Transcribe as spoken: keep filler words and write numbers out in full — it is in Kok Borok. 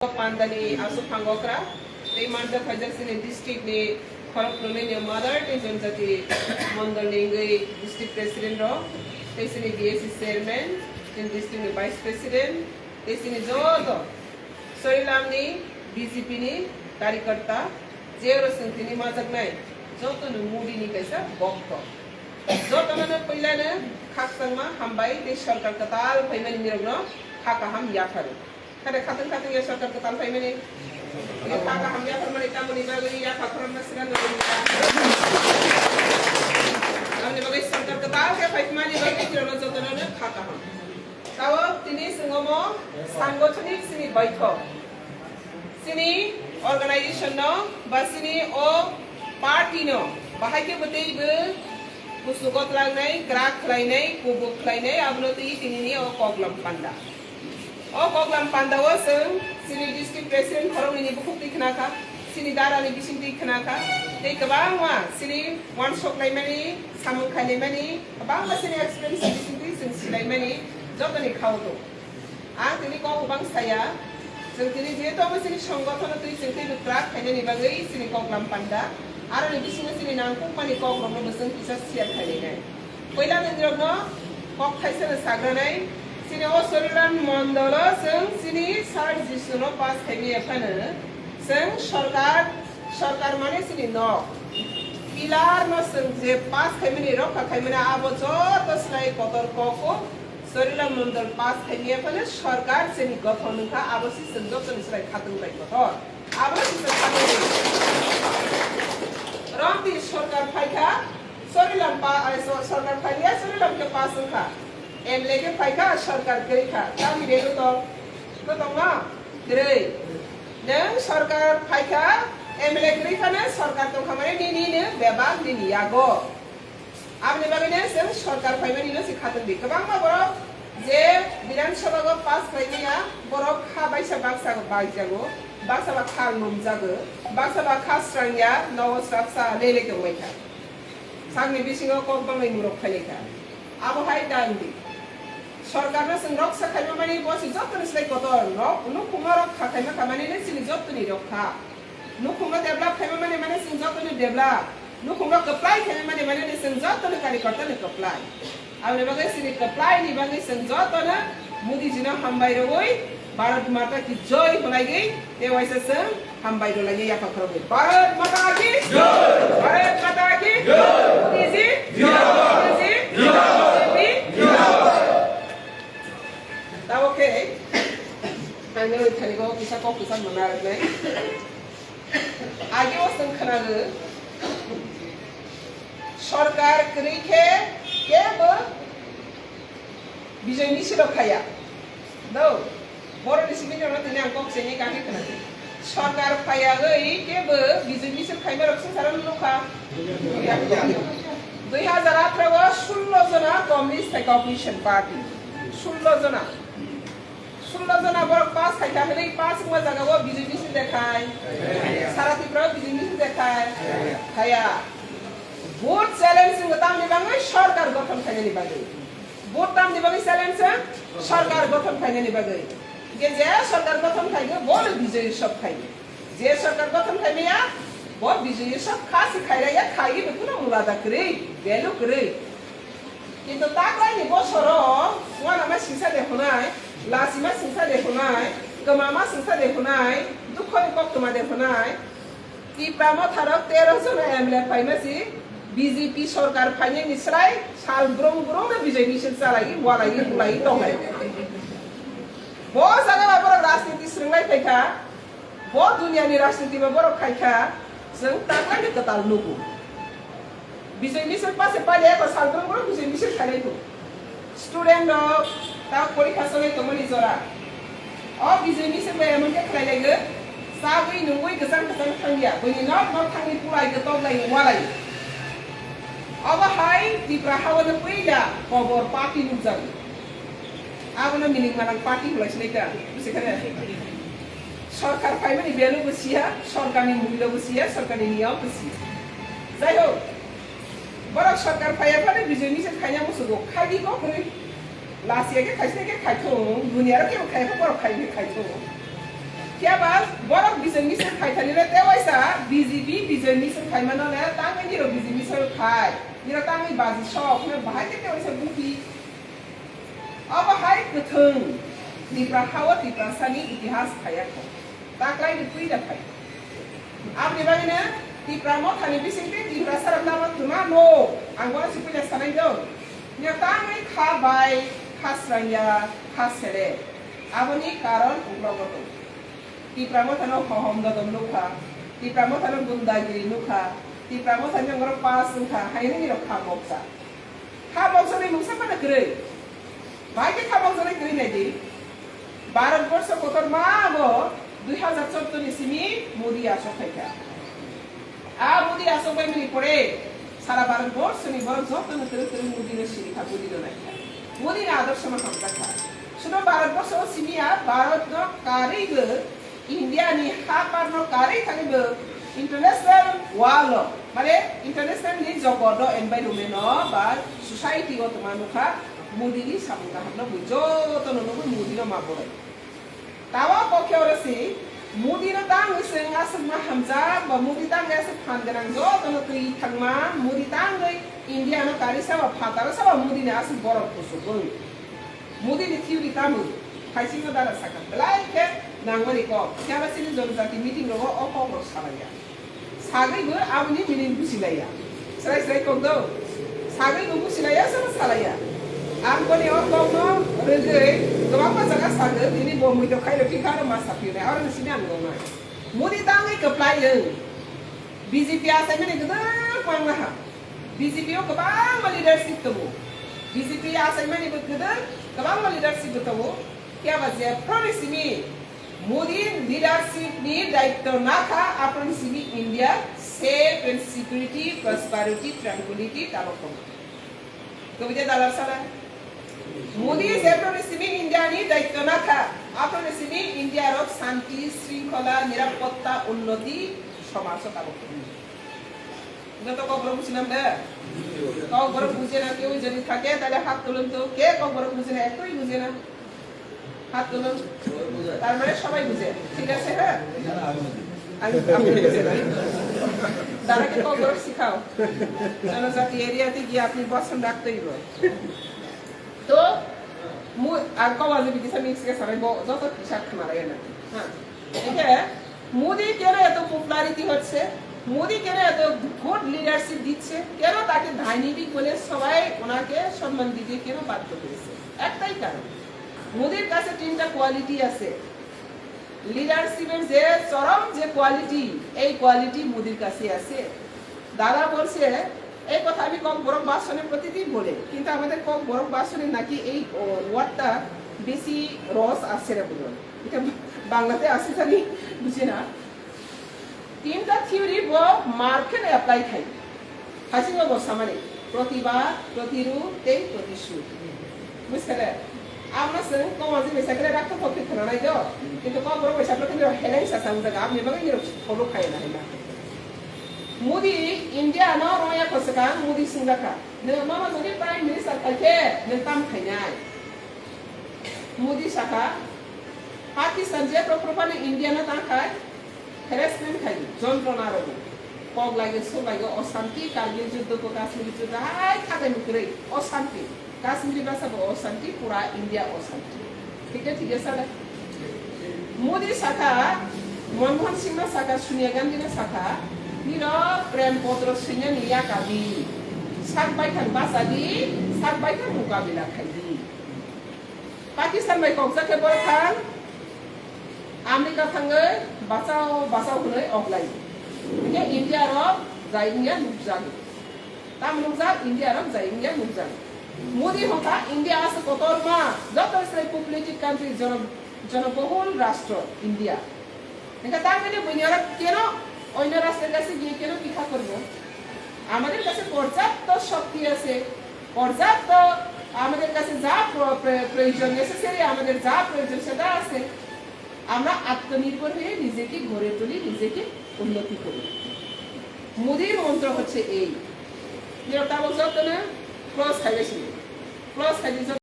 Pandani aswk phango kwrak tei manjak khaijak chini district ni khoroknwi ni mother tei jonjati mondol ni wngwi district president rok tei chini D A C chairman, chini district ni vice president tei chini joto Sorilam ni B J P ni karyakarta, je oro chwng tini majaknai joto no Modi ni kaisa bokto. Joto no puila no khakchangma hambai tei sorkar kwtal phaimani nirok no kha kaham yapharo. Khade khatwng khatwng ya sorkar kwtal phaimani. Kha kaham yapharmani tamoni bagwi yapha khorokma swkang no wngya. Tamoni bagwi sorkar kwtal khe phaimani bagwi tirano jotono no kha kaham. Tao tini chwng omo sangothoni chini baithok. Chini organization no ba chini o party no bahai khe bwtwi bo kuchugo twlangnai, kwrak khlainai, kubuk khlainai, abono twi tini ni o koklam panda. O koklam panda o chwng chini district president khoroknwi ni bukhuk twi khna kha, chini dara ni bising twi khna kha, tei kwbangma chini wansok laimani, samung khainaimani, kwbangma chini experience ni bising twi chwng silaimani jotoni khao tong. Ang tini kok kwbang saya, chwng tini jehetu omo chini songothono twi chwng teibo kwrak khainani bagwi chini koklam panda, aroni bisingo chini nangkukmani kokrokno bo chwng kisa share khainai. Puila nini rokno kok thaisano sagranai, chini o Sorilam mondolo chwng chini sir Jisuno pass khaimaya phano chwng sorkar, sorkar mane chini nok. Pillar no chwng je pass khaimani, rokha khaimani, abo joto slai kotor kok o Sorilam mondol pass khaimaya phano sorkar chini gothon wngkha, abo si chwng jotoni slai khatungbai kotor. Abo si chwng khatungbai. Romdi sorkar phaikha, Sorilam pa-, ai, so-, sorkar phaikha, Sorilam khe pass wngkha. M L A khe phaikha, sorkar kwrwikha. Tamni belu tong? Kwtongma? Kwrwi. Nwng sorkar phaikha, M L A kwrwi phano sorkar tongkha mani nini no bebak nini yago. Aboni bagwi no chwng sorkar phaimani no se khatong di. Kwbangma borok je Bidhan Sabha go pass khlai maya, borok kha baisa baksa go baijago, baksa ba kha lumjago, baksa ba kha srangya, nogo srapsa lele tongbaikha. Sakni bisingo kok bangnai murok khailai kha. Abo hai da wngdi. Sorkar no chwng roksa khaima mani bo se joto ni slai kotor. Nok nukhungma rok kha khaima kha mani le chini joto ni rok kha. Nukhungno develop khaima mani mane chwng joto ni develop. Nukhungno kwplai khaima mani mane chwng joto ni kari kotor ni kwplai. Aboni bagwi chini kwplai ni bagwi chwng joto no Modi ji no hambai rwui Bharat Mata ki Jai hwlaigwi tei waisa chwng hambai rwlaigwi yapha khorokgwi. Bharat Mata ki Jai! Bharat Mata ki Jai! Modi ji! Jindabad! Modi ji! Jindabad! B J P! Jindabad! Tabo khe ang nini thani go kisa kok kisa mwnarwknai. Age o chwng khwnago, sorkar kwrwi khe kebo Bijoy Misil rok khaya. Do, boroni simi rokno tini ang kok chengwi kaham khwnago. Sorkar phaiyawi kebo Bijoy Misil khaima rok swngcharo nukha. Dui hazar atharo o sullo jona Communist Opposition Party. Sullo jona. Sullo jona borok pass khaikha hwnwi pass wngma jagao Bijoy Misil de khai? Sara Tripura o Bijoy Misil de khai? Khaya. Vote challenge wngkha tamni bagwi sorkar gothon khainani bagwi. Vote tamni bagwi challenge wng? Sorkar gothon khainani bagwi. Hwnkhe je sorkar gothon khaigwi bono Bijoy Utsav khaigwi. Je sorkar gothon khaimaya, bo Bijoy Utsav kha se khairaya, khaiwi bo kuno mula da kwrwi, value kwrwi. Kintu taklaini bosoro uanama singsa de hwnai, lasima singsa de hwnai, kwmama singsa de hwnai, dukhoni koktwma de hwnai. Tipra motharok tero jona M L A phaima si B J P sorkar phainani srai sal brung brung no Bijoy Misil chalai, walai, bulai tonglai. Bo jaga ba borok rajniti swrwnglai phaikha. Bo duniani rajniti ba borok khaikha, chwng taklai ni kwtal nugo. Bijoy Misil pase paile eko salbrung borok Bijoy Misil khailai tong. Student rok ta porikha cholai tongmani jora. O Bijoy Misil bai emon khe khlai laigo, chagwi nungwi kwchang kwchang thangya, buini nok nok thangwi pulai kwtok lai walai. Obo hai Tripura hao no puila kobor party nukjago. Abono mining manang party hwnlai sinai ta, busi kha ne? Sorkar phaimani value bo siya, sorkarni mullo bo siya, sorkarni niyom bo siya. Jai hok, borok sorkar phaiya phano Bijoy Misil khaina musugo, khaidi kok hwnwi. Lasiya khe khaisne khe khaithung, duniya rok kebo khaiya khe borok khai khe khaithung. Phiya ba borok bijoy misil khai thani le tewaisa B J P bijoy misil khai mano le tangwi nirok bijoy misil khai. Nirok tangwi baji sok hwnwi bahai khe tewaisa buhi. Obo hai kwthwng Tipra hao Tiprasani itihas khaiya kho. Taklai ni pui da khai. Aboni bagwi no Tipra Mothani bisingtwi Tiprasa rok lama twma no. Ang bono si puila sanai do. Nirok tangwi kha bai, kha srangya, kha sere. Aboni karon uklogo tong. Tipra Mothano hohom dodom nukha, Tipra Mothano gundagiri nukha, Tipra Mothani ongorok pass wngkha, haino nirok kha moksa. Kha moksa ni mungsa phano kwrwi. Bai khe kha moksa ni kwrwi nai di. Bharat borsho kotor ma bo dui hazar chordo ni simi Modi asok khaikha. A Modi asok bai mani pore sara Bharat borsho ni borok joto no twrwk twrwk Modi no sini kha, Modi no nai kha. Modi ni adorsho no hamjak kha. Sudo Bharat borsho o simi ya, Bharat no karwi bo India ni ha par no karwi thani bo international world o, mane international ni jogot o environment o ba society o tongma nukha Modi ni samung kaham no bo joto no nugwi Modi no ma bolai. Tawa kokhe oro si, Modi no tangwi chwng aswkma hamjak ba Modi tangwi aswk phan gwnang jotono twi thangma, Modi tangwi India no karwi saba phataro saba Modi ni aswk borok kuchukung. Modi ni theory tamo, phaisingno dara sakha, belai khe nangmani kok, phiya ba chini jonojati meeting rogo o kok rok salaiya. Sagwi bo aboni meaning buji laiya. Srai srai kok do. Sagwi bo buji laiya, sobo salaiya. Ang boni o kokno rwgwi kwbangma jaga sagwi, bini bo muitok khairok thikha aro ma saphinai, aro ni sini ang gongnai. Modi tangwi kwplai wng. B J P achaimani gwdwk mangna ha. B J P o kwbangma leadership tongo. B J P achaimani bo gwdwk kwbangma leadership bo tongo. Phiya ba jephru ni simi Modi leadership ni daityo nakha, aphuru simi India safe and security, prosperity, tranquility tabok tongo. Tubui de dalar sala. Modi jephru ni simi India ni daityo nakha, aphuru simi India rok shanti, shringkhola, nirapotta, unnoti, somaj o tabok tongo. Joto kokborok buji nam de? Kokborok bujina keu jodi thake, tale hat tulun to. Ke kokborok bujina, ektoi bujina. Hat tulun. Tar mane sobai buje. Thik ache, ha? Ami, ami buje na. Dara ke kokborok sikhao. Jonojati area te giye apni boson rakhte hoibo. To, mu-, আর কওয়া যাবে, দিশা মিক্স কে সারাই ব-, যত হিসাব খানা লাগে না। হ্যাঁ। একে, মোদি কেন এত popularity হচ্ছে? মোদি কেন এত good leadership দিচ্ছে? কেন তাকে ডাইনামিক বলে সবাই ওনাকে সম্মান দিতে কেন বাধ্য হয়েছে? একটাই কারণ, মোদির কাছে তিনটা কোয়ালিটি আছে। লিডারশিপের যে চরম যে কোয়ালিটি, এই কোয়ালিটি মোদির কাছে আছে। দাদা বলছে, এই কথা আমি ককবরক ভাষণে প্রতিদিন বলে, কিন্তু আমাদের ককবরক ভাষণে নাকি এই, ও, ওয়ার্ডটা বেশি রস আসছে না বুঝলাম। এটা বাংলাতে আসে জানি, বুঝি না। তিনটা থিওরি ব মার্কেট অ্যাপ্লাই খাই। Haising bo samani, protibad, protirud, tei protisud. Buskale, amno chwng koma je bai sakle rakto thok khe khwnanai do, kintu kok borok bai sakle kintu heleng sa sa wngjaga, aboni bagwi nirok follow khaiya na hai ma. Modi India no rwngya kwchwkang, Modi swngjakha, nwng nono jodi Prime Minister khai khe nwng tam khainai? Modi sakha, Pakistan je prophano India no tang khai, harassment khai, jontrona rw, kok laigo, so laigo, osanti, Kargil juddo ko Kashmir juddo, hai khatai mukrwi, osanti, Kashmiri basa bo osanti, pura India osanti. Thik na thik sala. Modi sakha, Manmohan Singh no sakha, Sonia Gandhi no sakha, niro prem potro swinani yakadi, sak baithang bachadi, sak baithang mukabila khaidi. Pakistan bai kokjak khe borok thang, America thangwi bachao bachao hwnwi oglai. Hinkhe India rok jai wngya nukjago. Tamo nukjak, India rok jai wngya nukjago. Modi hwnkha India aswk kotorma, joto se populated country, jono-, jonobohul rastro India. Hinkhe tamoni buini oro keno oino rastro kaise giye keno bikha korbo? Amader kaise porjapto shokti ase, porjapto, amader kaise ja pro-, pre-, proyojon, necessary, amader ja proyojon seta ase. আমরা আত্মনির্ভর হয়ে নিজেকে গড়ে তুলি, নিজেকে উন্নতি করি। মোদির মন্ত্র হচ্ছে এই। Nirok tabok jotono close khailai sini. Close khaidi joto.